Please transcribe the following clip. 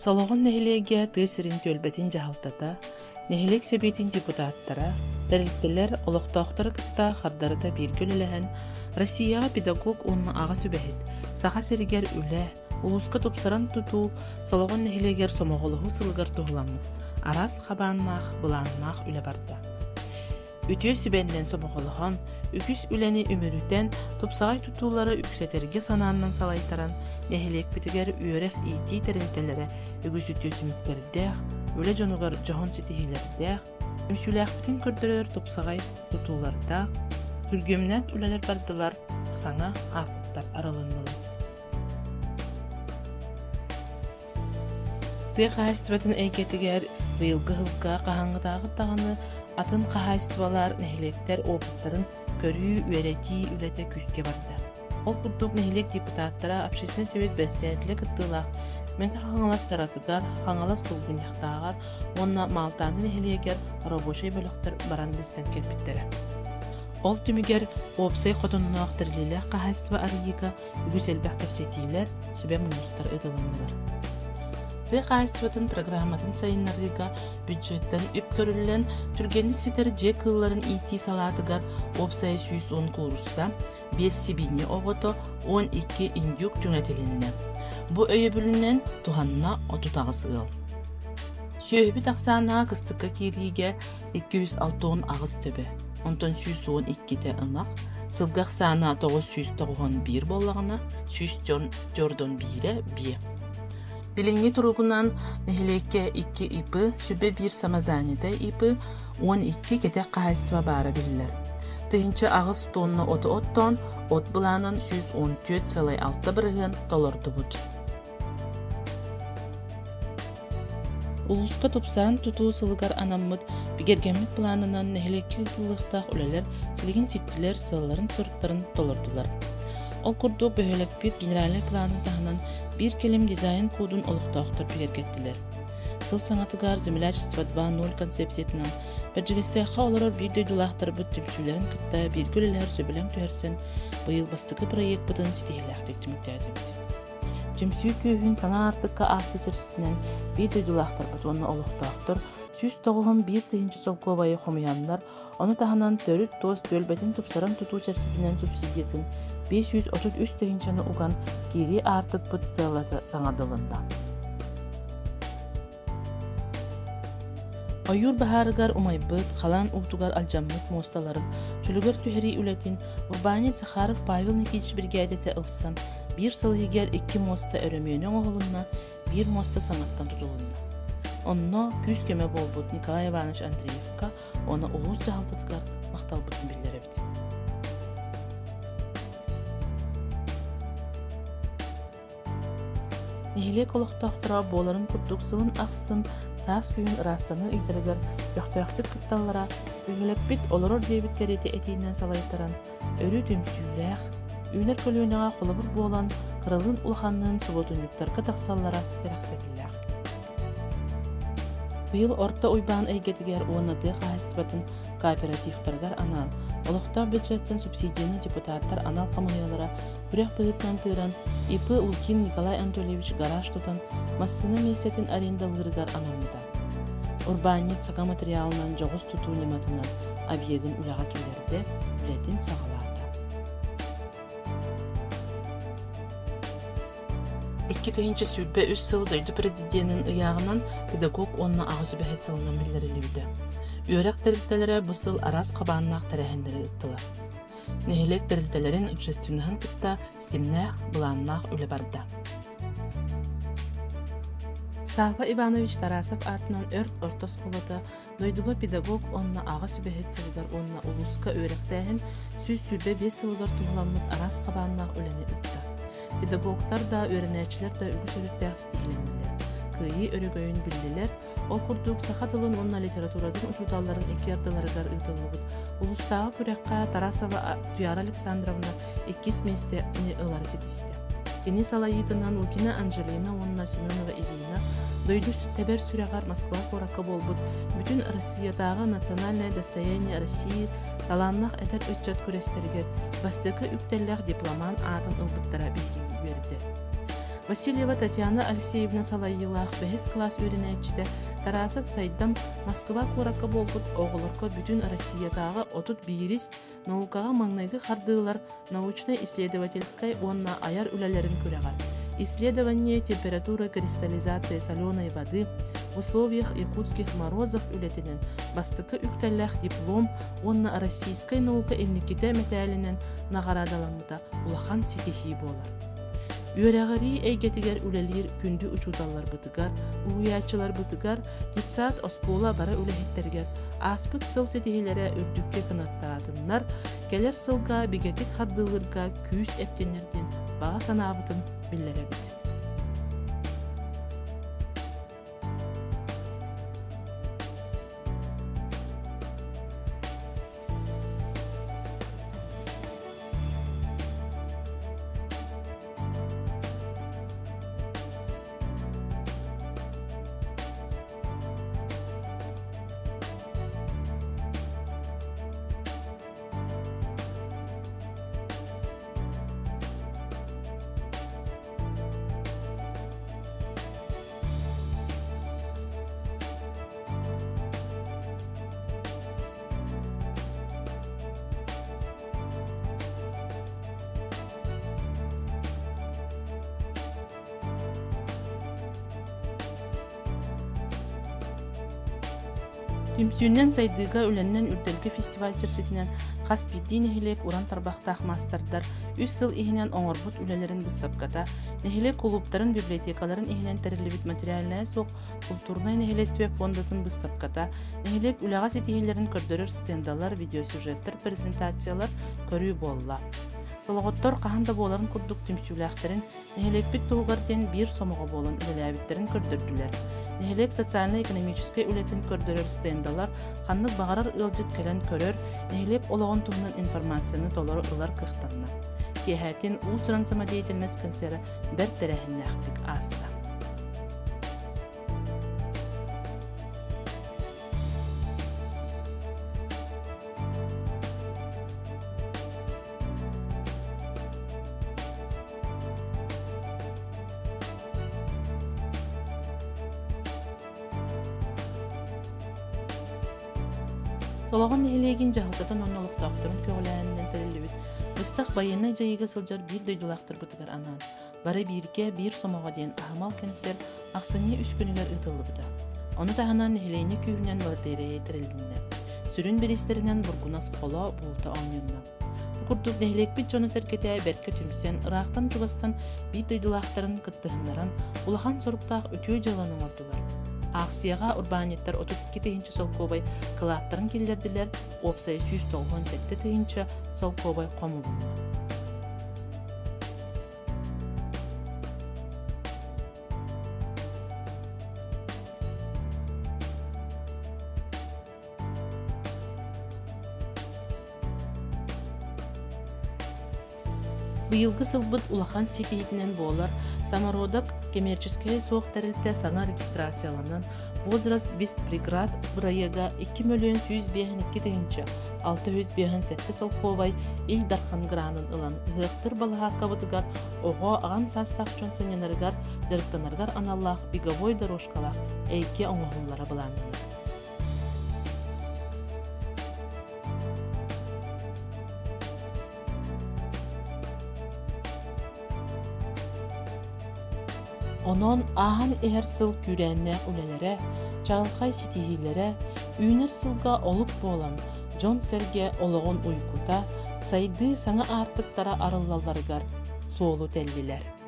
Солоҕон нэһилиэгэ тыа сирин түөлбэтин дьаһалтата, нэһилиэк сэбиэтин депутаттара, тэрилтэлэр олохтоохтору кытта хардарыта бииргэ үлэлэһэн, Россияҕа педагог уонна аҕа сүбэһит, Саха сиригэр үлэ, улууска тупсаран тутуу Солоҕон нэһилиэгэр сомоҕолоһуу сылыгар туһуламмыт араас хабааннаах, былааннаах үлэ барда. Үтүө сүбэннэн сомоҕолоһон, үгүс үлэни үмүрүтэн, тупсаҕай тутуулары үксэтэргэ санааннан салайтаран, нэһилиэкпитигэр үөрэх-иитии тэрилтэлэрэ үгүс үтүө түмүктэрдээх, үлэ дьонугар дьоһун ситиһиилэрдээх, түмсүүлээхпитин көрдөрөр тупсаҕай тутуулардаах, күргүөмнээх үлэлэр бардылар, саҥа аартыктар арылыннылар. Тыа хаһаайыстыбатын эйгэтигэр быйылгы сылга хаһааҥҥытааҕы даҕаны атын хаһаайыстыбалар, нэһилиэктэр опыттарын көрүү, үөрэтии үлэтэ күүскэ барда. Ол курдук нэһилиэк депутаттара, общественнай совет бэрэссэдээтэлэ кыттыылаах Мэҥэ Хаҥалас Таратыгар, Хаҥалас Булгунньахтааҕар уонна Маалтааны нэһилиэгэр рабочай бөлөхтөр баран билсэн кэлбиттэрэ. Ол түмүгэр уопсай хотонноох тэрилилээх хаһаайыстыба арыйыыга үгүс элбэх кэпсэтиилэр, сүбэ мунньахтар ыытылыннылар. Тыа хаһаайыстыбатын программатын сайыннарыыга бюджеттан үп көрүллэн, түргэнник ситэр дьиэ кыылларын иитии салаатыгар уопсайа 110 куурусса, 5 сибиинньэ оҕото, 12 индюк түҥэтилиннэ. Бу өйөбүлүнэн туһанна 38 ыал. Сүөһүбүт ахсаана кыстыкка киириигэ 268 төбө, онтон 112-тэ ынах, сылгы ахсаана 991 буоллаҕына, 141-э биэ. Билиҥҥи туругунан нэһилиэккэ 2 ИП, сүбэ биир самозанятай ИП, 12 кэтэх хаһаайыстыба баара биллэр. 1008 тонна оту оттоон, от былаанын 114,6 бырыһыан толордубут. Улууска тупсаран тутуу сылыгар анаммыт бигэргэммит былаанынан нэһилиэккэ ыытыллыахтаах үлэлэр силигин ситтилэр, сыалларын-соруктарын толордулар. Ол курдук бөһүөлэкпит генеральнай планын таһынан биир кэлим дизайн кодун олохтоохтор бигэргэттилэр. Сыл саҥатыгар Землячество 2.0 концепциятынан Бэрдьигэстээххэ олорор биир дойдулаахтарбыт түмсүүлэрин кытта бииргэ үлэлэһэр сөбүлэҥ түһэрсэн, быйыл бастакы проекпытын ситиһиилээхтик түмүктээтибит. Түмсүү күүһүн саҥа аартыкка аахса сирситинэн биир дойдулаахтарбыт уонна олохтоохтор 191 тыһыынча солкуобайы хомуйаннар, ону таһынан төрүт туос түөлбэтин тупсаран тутуу чэрчитинэн субсидиятын 533 тыһыынчаны уган киирии аартыкпыт стеллата саҥардылынна. Ойуур баһаарыгар умайбыт, халаан уутугар алдьаммыт муосталарын чөлүгэр түһэрии үлэтин урбаанньыт Захаров Павел Никитич биригээдэтэ ылсан, биир сыл иһигэр икки муоста өрөмүөнэ оҥоһулунна, биир муоста саҥаттан тутулунна. Онно күүс-көмө буолбут Николай Иванович Андреевка уонна улуус дьаһалтатыгар махталбытын биллэрэбит. Нэһилиэк олохтоохторо буоларын курдук сылын ахсын саас-күһүн ыраастаныы ыйдарыгар көхтөөхтүк кытталлара, бөһүөлэкпит олорор дьиэбит кэриэтэ этиинэн салайтаран, өрүү түмсүүлээх, үүнэр көлүөнэҕэ холобур буолан, кыралыын-улаханныын субуотунньуктарга тахсаллара кэрэхсэбиллээх. Быйыл Орто Уйбаан эйгэтигэр уонна тыа хаһаайыстыбатын кооперативтарыгар анаан, олохтоох бюджеттан субсидияны депутаттар анал хамыыһыйалара Күрэх быһыытынан тыыран, ИП Лукин Николай Анатольевич гараж тутан, массыына миэстэтин арендалыырыгар анаммыта. Урбаанньыт саҥа матырыйаалынан дьоҕус тутуу ньыматынан объегын үлэҕэ киллэрдэ, үлэтин саҕалаата. 2023 сыл дойду президенин ыйааҕынан педагог уонна аҕа сүбэһит сылынан биллэриллибитэ. Үөрэх тэрилтэлэрэ бу сыл араас хабааннаах тэрээһиннэри ыыттылар. Нэһилиэк тэрилтэлэрин общественноһын кытта ситимнээх, былааннаах үлэ барда. Савва Иванович Тарасов аатынан Өрт орто оскуолата дойдуга педагог уонна аҕа сүбэһит сылыгар уонна улууска үөрэхтээһин 125 сылыгар туһуламмыт араас хабааннаах үлэни ыытта. Педагогтар да, үөрэнээччилэр да үгүс өрүттээх ситиһиилэннилэр, кыайыы өрөгөйүн биллилэр, Ол курдук, саха тылын уонна литературатын учууталларын икки ардыларыгар ыытыллыбыт улуустааҕы күрэххэ Тарасова Туяра Александровна иккис миэстэни ылары ситистэ. Кини салайыытынан Лукина Анжелина уонна Семенова Ирина дойду тэбэр сүрэҕэр Москва куоракка буолбут Бүтүн Россиятааҕы национальное достояние России талааннаах эдэр ыччат күрэстэригэр бастакы үктэллээх дипломант аатын ылбыттара биһигини үөрдэр. Васильева Татьяна Алексеевна салайыылаах бэһис кылаас үөрэнээччитэ Тарасов Сайдам Москва куоракка буолбут оҕолорго бүтүн Россиятааҕы 31-ис наукаҕа маҥнайгы хардыылар научнай-исследовательскай уонна айар үлэлэрин күрэҕэр «Исследование температуры кристаллизации соленой воды в условиях якутских морозов» үлэтинэн бастакы үктэллээх диплом уонна российскай наука инникитэ мэтээлинэн наҕараадаламмыта улахан ситиһии буолар. Үөрэҕирии эйгэтигэр үлэлиир күндү учууталларбытыгар, уһуйааччыларбытыгар, детсад, оскуола бары үлэһиттэригэр ааспыт сыл ситиһиилэрэ үрдүккэ кынаттаатыннар, кэлэр сылга бигэтик хардыылыырга күүс эптиннэр диэн баҕа санаабытын биллэрэбит. Түмсүүнэн сайдыыга үлэннэн үрдэлгэ фестиваль чэрчитинэн хас биирдии нэһилиэк уран тарбахтаах маастардар үс сыл иһинэн оҥорбут үлэлэрин быыстапката, нэһилиэк кулууптарын, библиотекаларын иһинэн тэриллибит материальнайа суох култуурунай нэһилиэстибэ пуондатын быыстапката, нэһилиэк үлэҕэ ситиһиилэрин көрдөрөр стендалар, видеосюжеттар, презентациялар көрүү буолла. Солоҕоттор хаһан да буоларын курдук түмсүүлээхтэрин, нэһилиэкпит туһугар диэн биир сомоҕо буолан үлэлээбиттэрин көрдөрдүлэр. Нэһилиэк социальнай-экономическай үлэтин көрдөрөр стендалар ханнык баҕарар ыалдьыт кэлэн көрөр, нэһилиэк олоҕун туһунан информацияны толору ылар кыахтанна. Киэһэтин уус-уран самодеятельность концера бэрт тэрээһиннээхтик ааста. Солоҕон нэһилиэгин дьаһалтатын уонна олохтоохторун көҕүлээһининэн тэриллибит быстах байыаннай дьайыыга сылдьар биир дойдулаахтарбытыгар анаан Бары бииргэ, биир сомоҕо диэн аһымал кэнсиэр ахсынньы үс күнүгэр ыытыллыбыта. Ону таһынан нэһилиэнньэ күүһүнэн лотерея тэрилиннэ. Сүрүн бириистэринэн бургунас холо буута оонньонно. Бу курдук нэһилиэкпит дьоно-сэргэтэ бэркэ түмсэн, ыраахтан-чугастан биир дойдулаахтарын кыттыһыннаран, улахан соруктаах үтүө дьыаланы оҥордулар. Аахсыйаҕа урбаанньыттар 32 тыһыынча солкуобай кылааттарын киллэрдилэр, уопсайа 197 тыһыынча солкуобай хомулунна. Быйылгы сылбыт улахан ситиһиитинэн буолар Самородок кэмиэрчэскэйэ суох тэрилтэ саҥа регистрацияланан Возраст без преград бырайыага 2 мөлүйүөн 152 тыһыынча 657 солкуобай Ил Дархан гранын ылан ыһыахтыыр балаһааккабытыгар оҕо аҕам саастаах дьон сынньанарыгар, дьарыктанарыгар аналлаах беговой дорожкалаах эйгэ оҥоһуллара былааннанар. Онон ааһан иһэр сыл күүрээннээх үлэлэрэ, чаҕылхай ситиһиилэрэ үүнэр сылга олук буолан, дьон-сэргэ олоҕун уйгута, сайдыы саҥа аартыктара арыллалларыгар суолу тэллилэр.